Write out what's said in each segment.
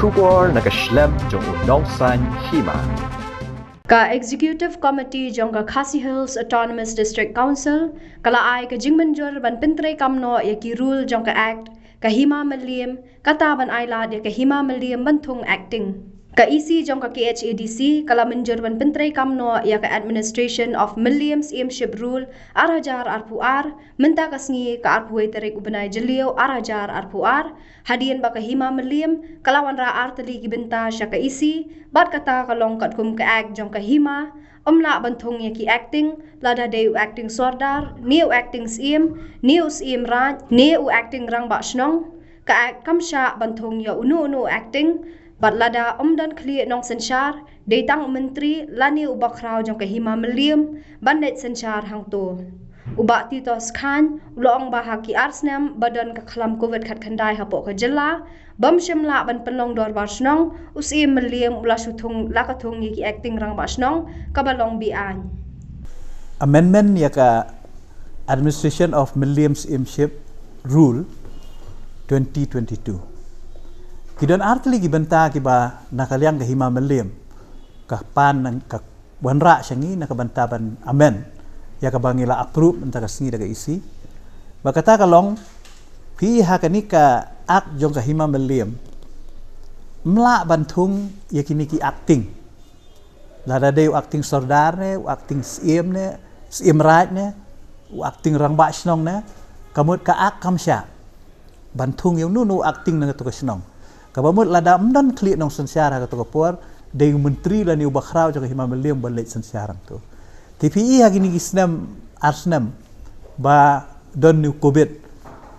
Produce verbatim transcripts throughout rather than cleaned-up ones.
Khubor na ka shlem jong u nongsaiñ hima. Ka Executive Committee jong ka Khasi Hills Autonomous District Council ka la ai ka jingmynjur ban pyntrei kam noh ïa ki rule jong ka Act ka Hima Mylliem, kata ban ai lad ïa ka Hima Mylliem ban thung acting. Ka E C jong ka K H A D C ka la mynjur ban pyntrei kam noh ïa ka Administration of Mylliem Syiemship Rule ar hajar arphew ar mynta ka sngi, ka arphew wei tarik u bnai Jylliew ar hajar arphew ar, hadien ba ka Hima Mylliem ka la wanrah ar tylli ki bynta sha ka E C, bad kata ka long katkum ka Act jong ka Hima, ym lah ban thung ïa ki acting, lada dei u acting sordar, ne u acting syiem, ne u syiem raij, ne u acting rangbah shnong. Ka Act kam shah ban thung ïa uno uno u acting, bad lada ym don khlieh nongsynshar, dei tang u myntri lane u bakhraw jong ka Hima Mylliem ban leit synshar hangto. U Bah Titos Chyne u la ong ba ha ki ar snem ba don ka khlam Covid khatkhyndai hapoh ka jylla, bym shym lah ban pynlong dorbar shnong, u Syiem Mylliem u la shu thung, la ka thung ïa ki acting rangbah shnong, kaba long be-aiñ. Amendment ïa ka Administration of Mylliem Syiemship Rule twenty twenty-two. Ki don ar tylli ki bynta kiba na ka liang ka Hima Mylliem ka pan nang ka wanrah sha ngi na ka bynta ban amend ïa kaba ngi la approve mynta ka sngi da ka E C. Ba kata ka long, phi ha kane ka Act jong ka Hima Mylliem, ym lah ban thung ïa kine ki acting. Lada dei u acting sordar ne, u acting syiem ne, syiem raij ne, u acting rangbah shnong ne, ka mut ka Act kam shah ban thung ïa uno uno u acting na kato ka shnong. Kaba mut lada ym don khlieh nongsynshar ha kato ka por, dei u myntri lane u bakhraw jong ka Hima Mylliem ban leit synshar hangto. Te phi i ha kine ki snem, ar snem ba don u Covid,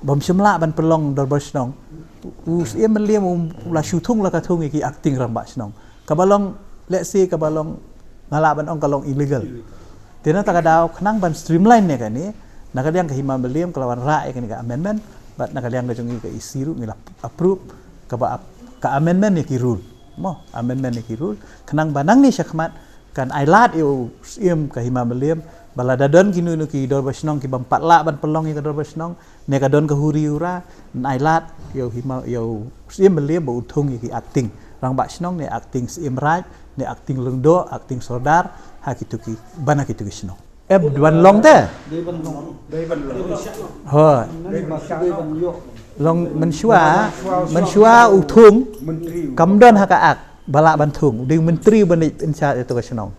bym shym lah ban pynlong dorbar shnong, u Syiem Mylliem u la shu thung, la ka thung ïa ki acting rangbah shnong. Kaba long, let's say, kaba long, nga lah ban ong ka long illegal. Te na kata ka daw, khnang ban streamline ne kane, na ka liang ka Hima Mylliem ka la wanrah ïa kane ka amendment, bad na ka liang ka jong ngi ka E C ruh ngi la approve kaba ap-, ka amendment ïa ki rule. Mo, amendment ïa ki rule, khnang ba nangne shakhmat kan ai lad ïa u Syiem ka Hima Mylliem ba lada don kino kino ki dorbar shnong ki bym pat lah ban pynlong ïa ka dorbar shnong, ne ka don ka huri hura, yn ai lad ïa u Hima, ïa u Syiem Mylliem ba un thung ïa ki acting rangbah shnong, ne acting syiem raij, ne acting lyngdoh, acting sordar, ha kito ki, ban ha kito ki shnong. Eh, ban long te? Ho. Long mynshuwa, mynshuwa u thung, kam don ha ka Act ba lah ban thung, u dei u myntri ban in charge ïa kato ka shnong.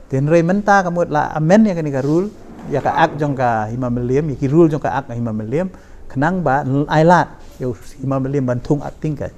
Te hynrei mynta ka mut la amend ïa kane ka rule, ïa ka Act jong ka Hima Mylliem, ïa ki rule jong ka Act Hima Mylliem, khnang ba ai lad ïa u Hima Mylliem ban thung acting ka.